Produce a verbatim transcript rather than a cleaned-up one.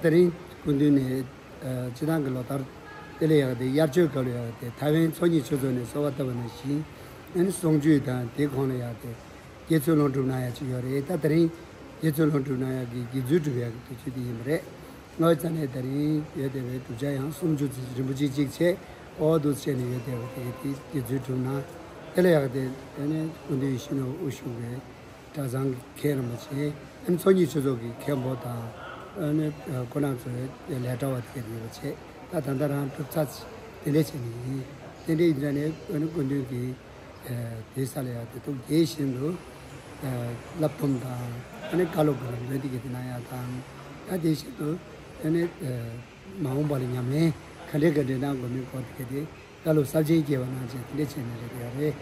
དེ་རིང་སྐུ་མདུན་ནས་ཨ་སྤྱི་བཏང་གི་ལོ་ལྟར་དེ་ལས་ཡག་དེ་དབྱར་ཆོས་སྐབས་ལ་ཡག་དེ་ཐའེ་ཝན་ཚོགས་གཉིས་ཆོས་ཚོགས་ནས་གསོལ་བ་བཏབ་པ་ནང་བཞིན་ཨ་ནི་གསུང་ཆོས་དང་དེ་གོང་ལ་ཡག་དེ་དགེ་ཚུལ་སློང་སྒྲུབ་གནང་ཡག་ཅིག་ཡོད་རེད། ད་དེ་རིང་དགེ་ཚུལ་སློང་སྒྲུབ་གནང་ཡག་གི་དགེ་ཚུལ་སྒྲུབ་ཡག་གི་དུས་ཚོད་དེ་ཡིན་པ་རེད། ང་ཚོ་ནས་དེ་རིང་ཡོད་བསྡད་པའི་སྒྲུབ་བྱ་ཡང་སུམ་ཅུ་ཙམ་རིན་པོ་ཆེ་གཅིག་བྱས་ཨོ་འདུག་བྱས་ནས་ཡོད་བསྡད་པ་དེ་དེ་དགེ་ཚུལ་སྒྲུབ་གནང་། དེ་ལ་ཡག་དེ་ཨ་ནི་སྐུ་མདུན་ཡིད་བཞིན་ནོར་བུ་དབུ་བཞུགས་པའི་གྲྭ་ཚང་གི་མཁན་རིན་པོ་ཆེ། ཨ་ནི་ཚོགས་གཉིས་ཆོས་ཚོགས་ཀྱི་མཁན་པོ་དང་། ཨ་ནི་ཁོ་རང་ཚོའི་ལས་གྲྭ་བ་དེ་ག་ཡོད་པ་བྱས། ད་ད་ལྟ་རང་གྲུབ་ཚར་དེ་འདྲས་བྱས་ནས་ཡིན། དེ་འདྲས་ཡིན་ཙང་ནས་ཨ་ནི་སྐུ་མདུན་གྱིས་དེའི་ས་ལ་ཡག་དེ་ཐུགས་དགྱེས་བཞིན་དུ་བསླབ་སྡོམ་དང་ཨ་ནི་བཀའ་སློབ་ཀྱི་ལམ་སྟོན་དེ་ག་དེ་གནང་ཡག་དང་། ད་དེ་བཞིན་དུ་ཨ་ནི་མ་འོངས་པ་ལ་ཉམས་ལེན་ག་འདྲས་ག་འདྲས་གནང་དགོས་མིན་སྐོར་དེ་ག་དེ་བཀའ་སློབ་གསར་བརྗེའི་སྐྱེ་བ་གནང་བྱས་དེ་འདྲས་བྱས་ནས་རེད་ཡོད་རེད།